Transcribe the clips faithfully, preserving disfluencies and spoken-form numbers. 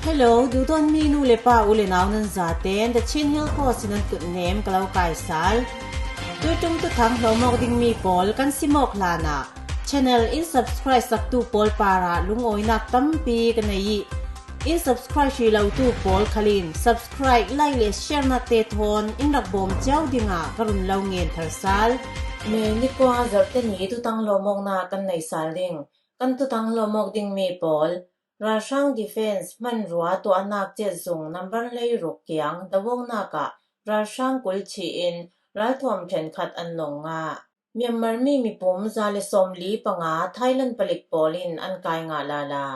Hello, dudawn mi nu le pa, u le nau nan zaten The Chin Hill Post in an kut nem ka lo kai sal. Tuitung tuthang hlawmawk ding mi pawl kan simawk hlanah channel in subscribe saktu pawl parah lungawinak tampi ka nei ih, in subscribe hrih lotu pawl khalin subscribe, like le share nak te thawn in rak bawm ciau dingah ka run lo ngen thar sal. May ni kua Zarhte ni tuthang hlawmawknak kan nei sal ding. Kan tuthang hlawmawk ding mi pawl: Ralhrang defense hmanrua tuahnak cetzung number hleiruk kiang doawknak ah ralhrang kul chih in ralthuam ṭhenkhat an lawng ngah. Myanmar mi mipum za le sawmli panga Thailand palik pawl in an kai ngah lala.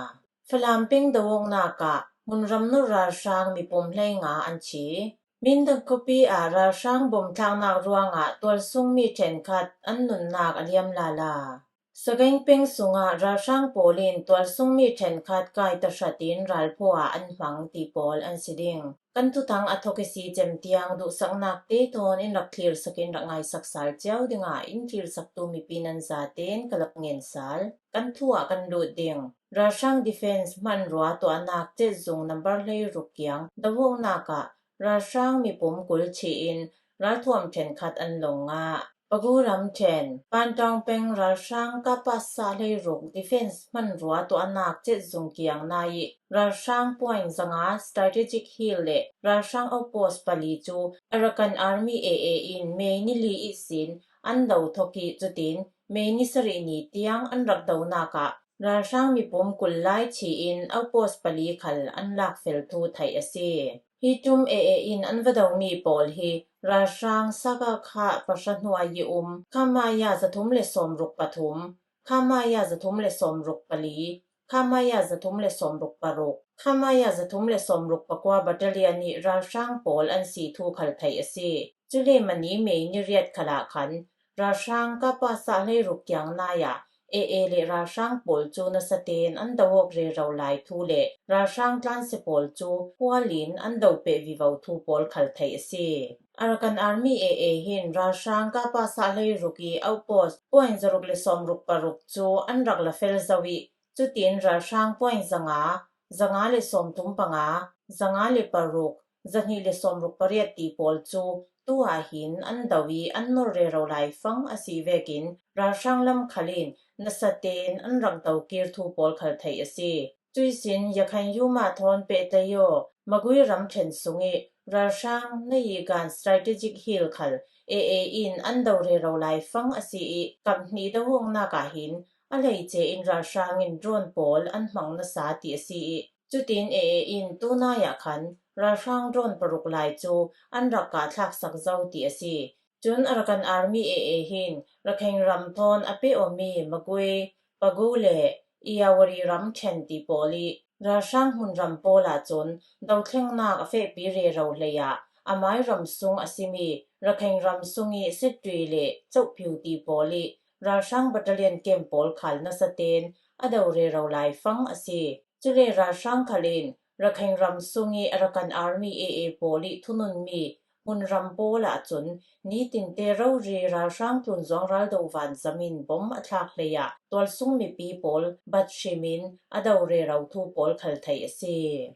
Falam peng doawknak ah hmunram nor ralhrang mipum hleinga an thi. Mindat khuapi ah ralhrang bom thlaknak ruangah tualsung mi ṭhenkhat an nunnak a liam lala. Sagaing peng sungah ralhrang pawl in tualsung mi ṭhenkhat kai tahratin ralphuah an hmang ti pawl an si ding. Kan tuthang a thawk i si cem tiang duhsaknak te thawn in rak thlirsak in rak ngaisak sal ciau dingah in thlirsak tu mipi nan zaten ka lo ngen sal. Kan thu ah kan lut ding. Ralhrang defense hmanrua tuahnak cetzung number hleiruk kiang doawknak ah ralhrang mipum kul chih in ralthuam ṭhenkhat an lawng ngah. Pagu ramṭhen Pantong peng ralhrang kapasa hleiruk defense hmanrua tuahnak cetzung kiang nai ih ralhrang point zanga Strategic Hill le ralhrang outpost pali cu Arakan Army A A in May ni li ihsin an do thawk ih, cutin May ni sarih ni tiang an rak donak ah ralhrang mipum kul lai chih in outpost pali khal an lakfel thu theih a si. Hi ṭum A A in an va domi pawl hi ralhrang Sakakha pahra hnuai ih um Khamaya zathum le sawmruk pathum, Khamaya zathum le sawmruk pali, Khamaya zathum le sawmruk paruk, Khamaya zathum le sawmruk pakua battalion ih ralhrang pawl an si thu khal theih a si. Cule mani May ni riat khalah khan ralhrang kapasa hleiruk kiang nai ah A A le ralhrang pawl cu nasaten an do awk rero lai thu le ralhrang tlansia pawl cu khualin an do peh vivo thu pawl khal theih a si. Arakan Army A A hin ralhrang kapasa hleiruk ih outpost point zaruk le sawmruk paruk cu an rak la fel zo ih, cutin ralhrang point zanga, zanga le sawmthum panga, zanga le paruk, zahnih le sawmruk pariat ti pawl cu tu ah hin an do ih an nor rero lai fang a si vekin ralhrang lam khal in nasaten an rak do kir thu pawl khal theih a si. Cuihsin Yakhain yuma thawn Pehtayaw, Magui ramṭhen sung ih ralhrang Nayigan Strategic Hill khal A A in an do rero lai fang a si ih, kap hnih doawknak ah hin a hleice in ralhrang in drone pawl an hmang nasa ti a si ih, cutin A A in tunai ah khan ralhrang drone paruk lai cu an rak kah thlaksak zo ti a si. Cun Arakan Army A A hin Rakhine ram thawn a peh awmi Magui, Pagu le Irrawaddy ramṭhen ti pawl ih ralhrang hmunram pawl ahcun dothlengnak a fehpi rero hleiah amai ram sung a simi Rakhine ram sung ih Sittwe le Kyaukphyu ti pawl ih ralhrang battalion camp pawl khal nasaten a do rero lai fang a si. Cule ralhrang khal in Rakhine ram sung ih Arakan Army A A pawl ih thununmi hmunram pawl ahcun nitinte rori ralhrang tlunzuang raldo vanzam in bom a thlak hleiah tualsung mipi pawl bat hrim in a do rero thu pawl khal theih a si.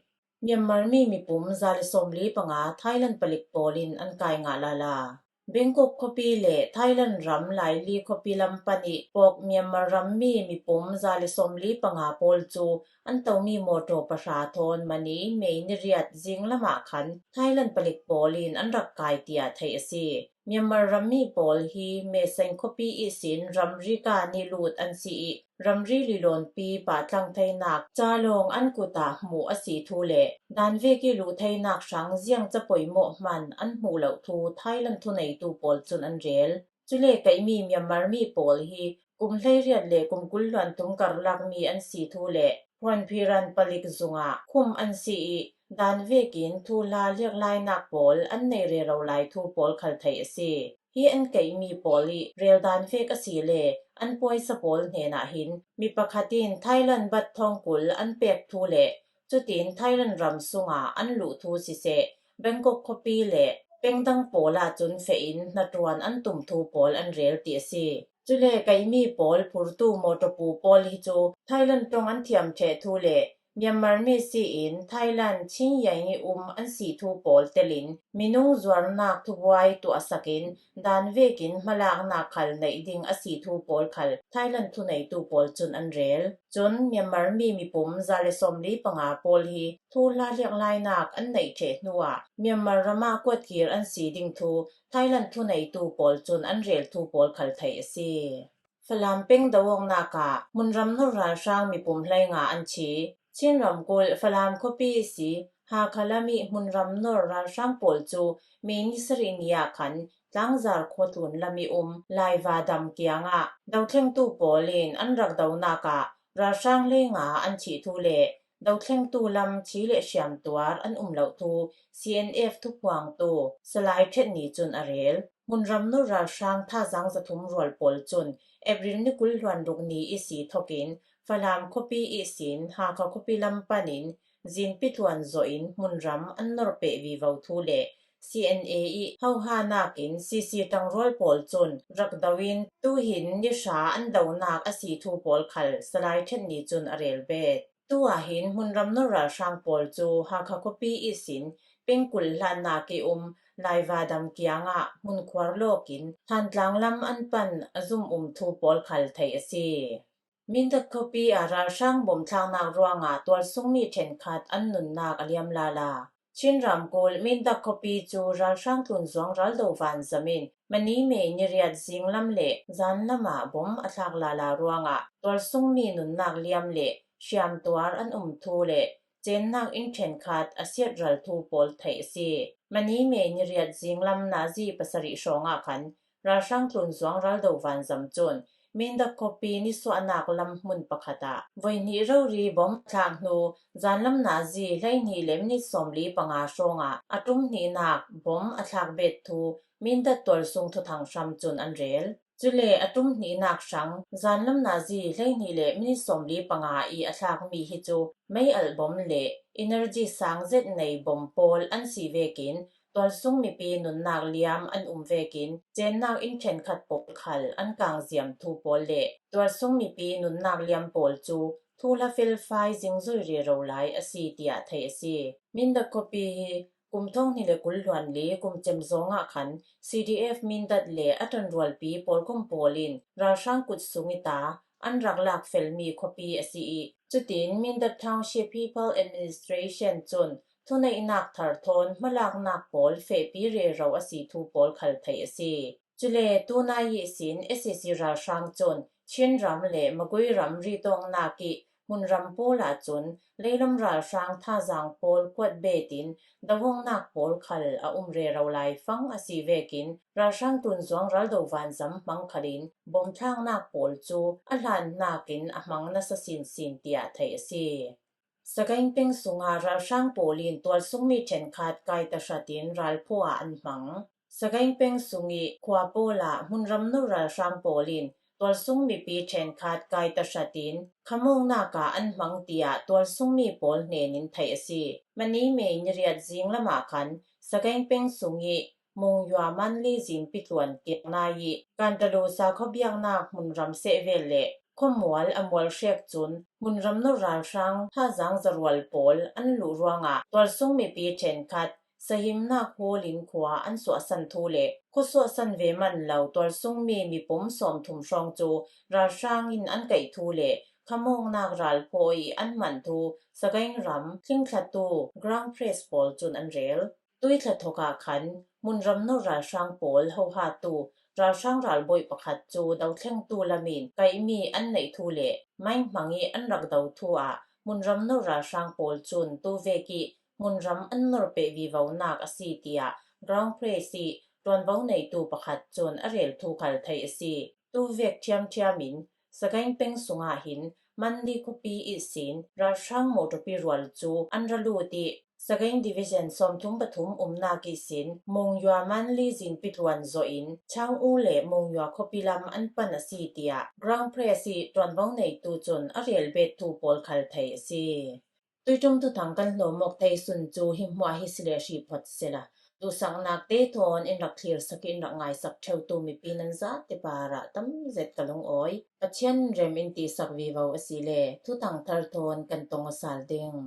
Myanmar mi mipum za le sawmli panga Thailand palik pawl in an kai ngah lala. Bangkok khuapi le Thailand ram Laili khuapi lam pan ih pawk Myanmar ram mi mipum za le sawmli panga pawl cu an tomi mawṭaw pahra thawn mani May ni riat zinglam ah khan Thailand palik pawl in an rak kai tiah theih a si. Myanmar rammi pawl hi Mae Sot khuapi ihsin ramri ka nih lut an si ih, ramri lilawnpi pahtlang theinak ca lawng an kut ah hmuh a si thu le danvek ih luh theinak hrang ziang ca poimawh hman an hmuh loh thu Thailand thuneitu pawl cun an rel. Cule kaihmi Myanmar mi pawl hi kum hleiriat le kum kul hluantum karlakmi an si thu le Hruanphiran palik zungah khum an si ih, danvek in thuhla liaklainak pawl an nei rero lai thu pawl khal theih a si. Hi an kaihmi pawl ih rel danvek a si le an puaisa pawl hnenah hin mi pakhat in Thailand bat thawng kul an pek thu le cutin Thailand ram sungah an luh thu siseh, Bangkok khuapi le pengdang pawl ahcun feh in hnaṭuan an tum thu pawl an rel ti a si. Cule kaihmi pawl phurtu mawṭawpu pawl hi cu Thailand ṭong an thiam ṭheh thu le Myanmar mi si in Thailand Chin Yang i um an si thu pawl telin minung zuarnak thubuai tuahsakin dan vekin hmalaknak khal neih ding a si thu pawl khal Thailand thuneitu pawl cun an rel. Cun Myanmar mi mipum za le sawmli panga pawl hi thuhla liaklainak an neih ṭheh hnuah Myanmar ramah kuatkir an si ding thu Thailand thuneitu pawl cun an rel thu pawl khal theih a si. Falam peng do awknak ah hmunram nur ralhrang mipum hleinga an thi. Chin ramkulh Falam khuapi ihsi Hakha lam i hmunram nur ralhrang pawl cu May ni sarih ni ah khan Tlangzar khuatlun lam i um Laiva dam kiangah dothlengtu pawl in an rak donak ah ralhrang hleinga an thih thu le dothlengtu lam thi le hriamtuar an um loh thu C N F thuphuangtu Salai Ṭhet Ni cun a rel. Hmunram nur ralhrang thazaang zathum rual pawl cun April ni kul hluan ruk ni ihsi thokin Falam khuapi ihsin Hakha khuapi lam panin zinpi tluan zawh in hmunram an norpeh vivo thu le C N A i hoha nakin C C ṭangrual pawl cun rak do in tuhin ni hra an donak a si thu pawl khal Salai Ṭhet Ni cun a rel bet. Tu ah hin hmunram nur ralhrang pawl cu Hakha khuapi ihsin pengkul hlatnak i um Laiva dam kiangah hmunkhuar lawkin Thantlang lam an pan a zum um thu pawl khal theih a si. Mindat khuapi ah ralhrang bom thlaknak ruangah tualsungmi ṭhenkhat an nunnak a liam lala. Chin ramkulh Mindat khuapi cu ralhrang tlunzuang raldo vanzam in mani May ni riat zinglam le zanlam ah bom a thlak lala ruangah tualsungmi nunnak liam le hriamtuar an um thu le cennak inn ṭhenkhat a siatral thu pawl theih a si. Mani May ni riat zinglam nazi pasarih hrawngah khan ralhrang tlunzuang raldo vanzam cun Mindat khuapi nisuahnak lam hmun pakhat ah voihnih rori bom a thlak hnu zanlam nazi hleihnih le minit sawmli panga hrawngah a ṭum hnihnak bom a thlak bet thu Mindat tualsung thuthang hram cun an rel. Cule a ṭum hnihnak hrang zanlam nazi hleihnih le minit sawmli panga i a thlakmi hi cu mei alh bom le energy sang zet nei bom pawl an si vekin tualsung mipi nunnak liam an um vekin cennak inn ṭhenkhat pawl khal an kangziam thu pawl le tualsung mipi nunnak liam pawl cu thuhla felfai zingzoi rero lai a si, tiah theih a si. Mindat khuapi hi kum thonghnih le kul hluan li kum cem zawngah khan C D F Mindat le a ṭanrualpi pawlkom pawl in ralhrang kut sung i ta an rak lak felmi khuapi a si i, cutin Mindat Township People Administration cun thuneihnak thar thawn hmalaknak pawl fehpi rero a si thu pawl khal theih a si. Cule tunai ihsin S A C ralhrang cun Chin ram le Magui ram ritawngnak i hmunram pawl ahcun leilam ralhrang thazaang pawl kuat betin dohongnak pawl khal a um rero lai fang a si vekin ralhrang tlunzuang raldo vanzam hmang khalin bom thlaknak pawl cu a hlan hnakin a hmang nasa sinsin, tiah theih a si. Sagaing peng sungah ralhrang pawl in tualsungmi ṭhenkhat kai tahratin ralphaw ah an hmang. Sagaing peng sung i khua pawl ah hmunram nur ralhrang pawl in tualsung mipi ṭhenkhat kai tahratin khamawknak ah an hmang, tiah tualsungmi pawl hnenin theih a si. Mani May ni riat zinglam ah khan Sagaing peng sung i Mungyua Manli zinpi tluan kiangna i Kantalu sa khuabiaknak hmunram sehvel le khuamual a mual hrek cun hmunram nur ralhrang thazaang zarual pawl an luh ruangah tualsung mipi ṭhenkhat Sahimnak Hualin khua an suahsan thu le khuasuahsan ve man lo tualsungmi mipum sawmthum hrawng cu ralhrang in an kaih thu le khamawknak ralphaw i an manh thu Sagaing ram thlingthlatu Ground Press pawl cun an rel. Tuithla thawk ah khan hmunram nur ralhrang pawl hohatu ralhrang ralbawi pakhat cu dothlengtu lam in kaihmi an neih thu le maihmang i an rak do thu ah hmunram nur ralhrang pawl cun tuvek i hmunram an norpeh vivonak a si, tiah Ground Press i ṭuanvo neitu pakhat cun a rel thu khal theih a si. Tuvek ṭhiamṭhiam in Sagaing peng sungah hin Manli khuapi ihsin ralhrang motorpi rual cu an ra lut i Sagaing Division sawmthum pathum umnak ihsin Mungyua Manli zinpi tluan zawh in Chang U le Mungyua khuapi lam an pan a si, tiah Ground Press i ṭuanvo neitu cun a rel bet thu pawl khal theih a si. Tuiṭum thuthang kan hlawm awk thei sun cu hi hmuah hi si le hrih phawt sela. Duhsaknakte thawn in rak thlirsak i in rak ngaisak ṭheutu mipi nan zate parah tam zet ka lungawi. Pathian rem in tisak vivo a si le, Thuthang Thar thawn kan tong aw sal ding.